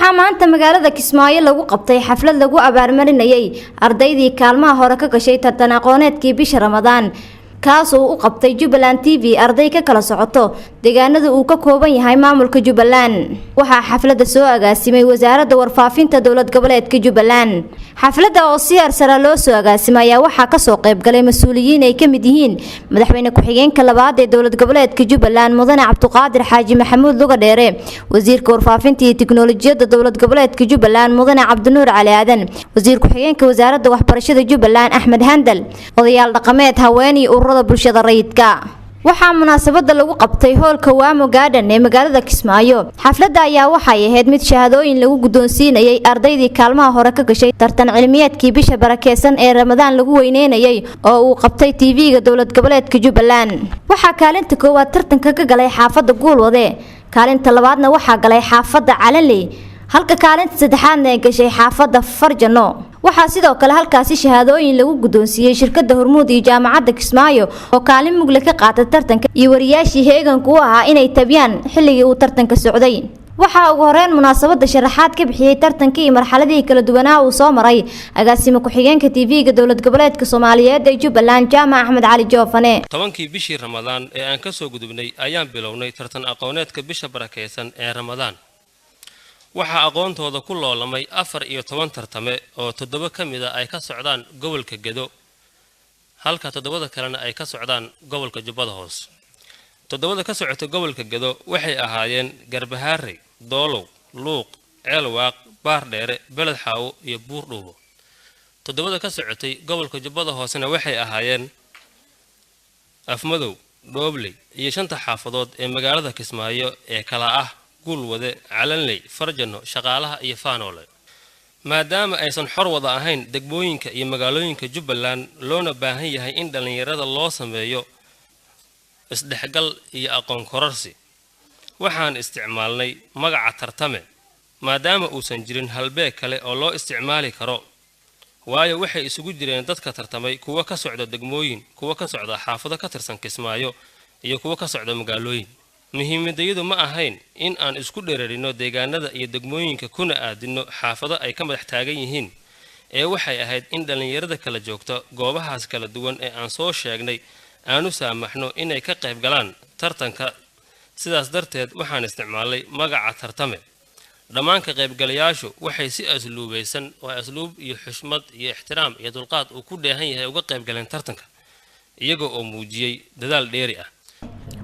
Waxaa maanta magaalada Kismaayo lagu qabtay xaflad lagu abaalmarinayay ardaydii kaalmaha hore ka gashay tartan aqooneedkii bisha Ramadaan, kaas oo u qabtay Jubbaland TV arday ka kala socoto deegaanada uu ka kooban yahay maamulka Jubbaland. Waxaa xafladda soo agaasimay Wasaaradda Warfaafinta Dowlad Goboleedka Jubbaland. Xafladda oo si arsara loo soo agaasimay ayaa waxaa kasoo qayb galay mas-uuliyiin ay ka mid yihiin madaxweyne ku-xigeenka labaad ee dowlad goboleedka Jubbaland, Mudane Cabduqaadir Xaaji Maxamuud Lugadheere, wasiirka warfaafinta iyo tiknoolajiyadda dowlad goboleedka Jubbaland, Mudane Cabdinuur Cali Aadan, wasiir ku-xigeenka wasaaradda waxbarashada Jubbaland, Axmed Handal, odayaal dhaqameed, haween iyo ururada bulshada rayidka. Waxaa munaasabada lagu qabtay hoolka Waamo Garden ee magaalada Kismaayo. Xafladda ayaa waxay ahayd mid shahaadooyin lagu guddoonsiinayay ardaydii kaalmaha hore ka gashay tartan cilmiyeedkii bisha barakeysan ee Ramadaan lagu weyneynayay oo uu qabtay TV-ga dowlad goboleedka Jubbaland. Waxaa kaalinta koowaad tartanka ka galay xaafadda Guulwade, kaalinta labaadna waxaa galay xaafadda Calanley, halka kaalinta saddexaadna ay gashay xaafadda Farjano. Waxaa sidoo kale halkaasi shahaadooyin lagu guddoonsiiyey shirkadda Hormuud iyo Jaamacadda Kismaayo oo kaalin mugle ka qaatay tartanka, iyo wariyaashii heeganku u ahaa inay tabiyaan xilligii uu tartanka socday. Waxaa ugu horeyn munaasabada sharaxaad ka bixiyey tartankii iyo marxaladihii kala duwanaa uu soo maray agaasimo ku-xigeenka TV-ga dowlad goboleedka Soomaaliyeed ee Jubbaland, Jaamac Axmed Cali Joofane. 10-kii bishii Ramadaan ee aan ka soo gudubnay ayaan bilownay tartan aqooneedka bisha barakeysan ee Ramadaan. Waxaa aqoontooda ku loolamay 14 tartame oo 7 ka mida ay ka socdaan gobolka Gedo, halka 7da kalena ay ka socdaan gobolka Jubbada Hoose. 7da ka socota gobolka Gedo waxay ahaayeen Garbahaarey, Doolow, Luuq, Ceelwaaq, Baardheere, Beled Xaawo iyo Buurdhuubo. 7da ka socotay gobolka Jubbada Hoosena waxay ahaayeen Afmadow, Dhoobley iyo shanta xaafadood ee magaalada Kismaayo ee kala ah Guulwade, Calanley, Farjano, Shaqaalaha iyo Faanoole. Maadaama aysan xor wada ahayn degmooyinka iyo magaalooyinka Jubbaland, loona baahan yahay in dhallinyarada loo sameeyo isdhexgal iyo aqoon kororsi, waxaan isticmaalnay magaca tartame, maadaama uusan jirin halbeeg kale oo loo isticmaali karo, waayo waxay isugu jireen dadka tartamay kuwa ka socda degmooyin, kuwa ka socda xaafado ka tirsan Kismaayo iyo kuwa ka socda magaalooyin. Muhiimadayadu ma ahayn in aan isku dherarino deegaanada iyo degmooyinka kuna aadino xaafado ay ka madax taagan yihiin, ee waxay ahayd in dhallinyarada kala joogta goobahaas kala duwan ee aan soo sheegnay aanu saamaxno inay ka qayb galaan tartanka. Sidaas darteed waxaan isticmaalnay magaca tartame. Dhammaan ka qaybgalayaashu waxay si asluubaysan oo asluub iyo xushmad iyo ixtiraam iyo dulqaad uu ku dheehan yahay uga qayb galeen tartanka, iyaga oo muujiyey dadaal dheeri ah.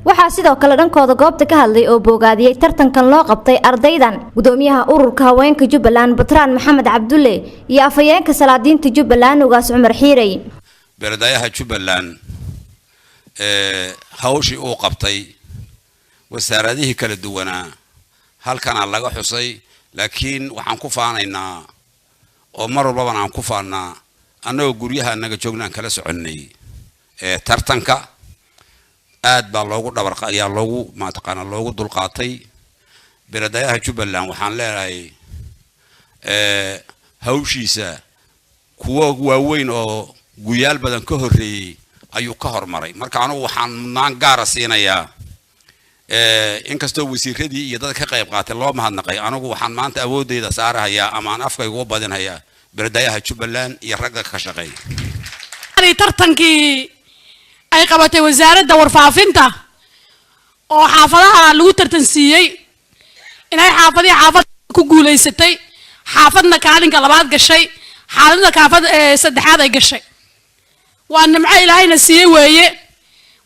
Waxaa sidoo kale dhankooda goobta ka hadlay oo boogaadiyey tartankan loo qabtay ardaydan gudoomiyaha ururka haweenka Jubbaland, Batraan Maxamed Cabdulle, iyo afhayeenka salaadiinta Jubbaland, Ugaas Cumar Xiirey. Beerdayaha Jubbaland hawshii uu qabtay wasaaradihii kala duwanaa halkana laga xusay, laakiin waxaan ku faanaynaa oo mar walbaban aan ku faannaa annagoo guryaha annaga joognaan kala soconnay tartanka. Aad baa loogu dhabar ayaa loogu mataqaanaa loogu dulqaatay. Beerdayaha Jubbaland waxaan leeyahay hawshiisa kuwo waaweyn oo guyaal badan ka horreeyey ayuu ka hormaray. Marka anugu waxaan mudnaan gaara siinayaa, inkastoo wasiiradii iyo dadka ka qayb qaatay loo mahadnaqay, anigu waxaan maanta awoodeyda saarahayaa ama aan afkayga u badinhayaa beerdayaha Jubbaland iyo ragga ka shaqeeya. Tartankii ay qabatay wasaaradda warfaafinta oo xaafadaha lagu tartansiiyey, inay xaafadihii xaafad ku guulaysatay, xaafadna kaalinka labaad gashay, xaafadna kaafad saddexaad ay gashay, waa nimco Ilaahayna siiyey weeye.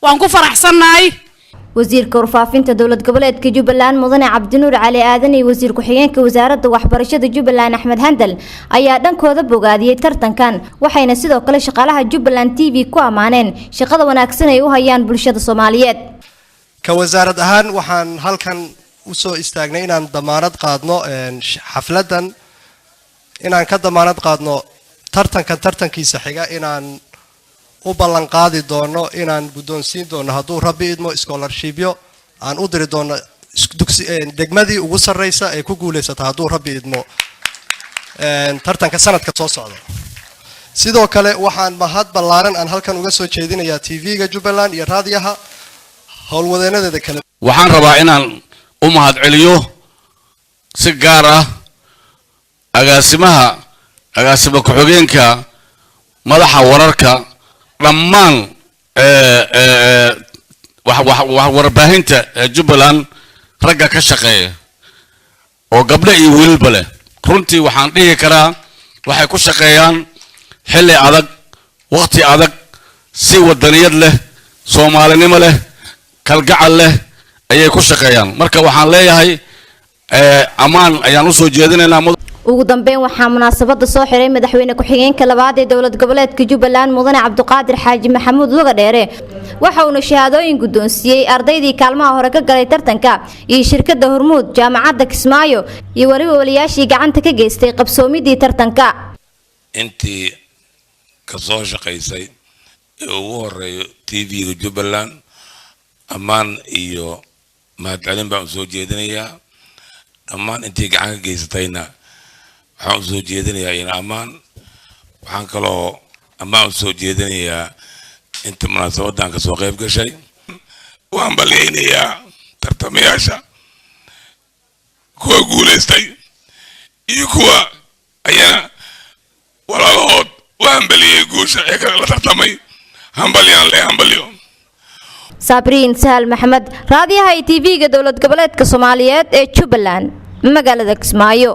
Waan ku faraxsannahay. Wasiirka warfaafinta dowlad goboleedka Jubbaland, Mudane Cabdinuur Cali Aadan, iyo wasiir ku-xigeenka wasaaradda waxbarashada Jubbaland, Axmed Handal, ayaa dhankooda bogaadiyey tartankan, waxayna sidoo kale shaqaalaha Jubbaland TV ku ammaaneen shaqada wanaagsan ay u hayaan bulshada Soomaaliyeed. Ka wasaarad ahaan waxaan halkan usoo istaagnay inaan damaanad qaadno xafladdan, inaan ka damaanad qaadno tartankan tartankiisa xiga inaan u ballan qaadi doono inaan guddoonsiin doono, hadduu Rabbi idmo, scholarshipyo aan u diri doono dugsi degmadii ugu sarreysa ee ku guulaysata, hadduu Rabbi idmo, tartanka sanadka soo socda. Sidoo kale waxaan mahad ballaaran aan halkan uga soo jeedinayaa TV-ga Jubbaland iyo raadiyaha howlwadeenadeeda kale. Waxaan rabaa inaan u mahadceliyo si gaar ah Agaasimaha, agaasima ku-xigeenka, madaxa wararka, dhammaan warbaahinta ee Jubbaland ragga ka shaqeeya oo gabdho iyo wiilalba leh, runtii waxaan dhihi karaa waxay ku shaqeeyaan xilli adag, waqti adag, si wadaniyad leh, Soomaalinimo leh, kalgacal leh ayay ku shaqeeyaan. Marka waxaan leeyahay ammaan ayaan usoo jeedinaynaa. Ugu dambeyn, waxaa munaasabada soo xiray madaxweyne ku-xigeenka labaad ee dowlad goboleedka Jubbaland, mudane Cabdiqaadir Xaaji Maxamuud Luga Dheere. Waxa uuna shahaadooyin guddoonsiiyey ardaydii kaalmaha hore ka galay tartanka iyo shirkadda Hormuud, Jaamacadda Kismaayo iyo weliba waliyaashii gacanta ka geystay qabsoomidii tartanka. Intii ka soo shaqaysay ee ugu horeeyo TV-ga Jubbaland, ammaan iyo mahadcelin baan usoo jeedinayaa. Dhammaan intii gacan ka geysatayna waxaan usoo jeedinayaa ina ammaan. Waxaan kaloo ammaan usoo jeedinayaa inta munaasabadan kasoo qayb gashay. Waan balyaynayaa tartamayaasha, kuwa guulaystay iyo kuwa ayana walaalahood u hambaliyey guusha ee kale la tartamay. Hambalyaan le, hambalyo. Sabriin Sahal Maxamed, raadiyaha iyo TV-ga dowlad goboleedka Soomaaliyeed ee Jubbaland, magaalada Kismaayo.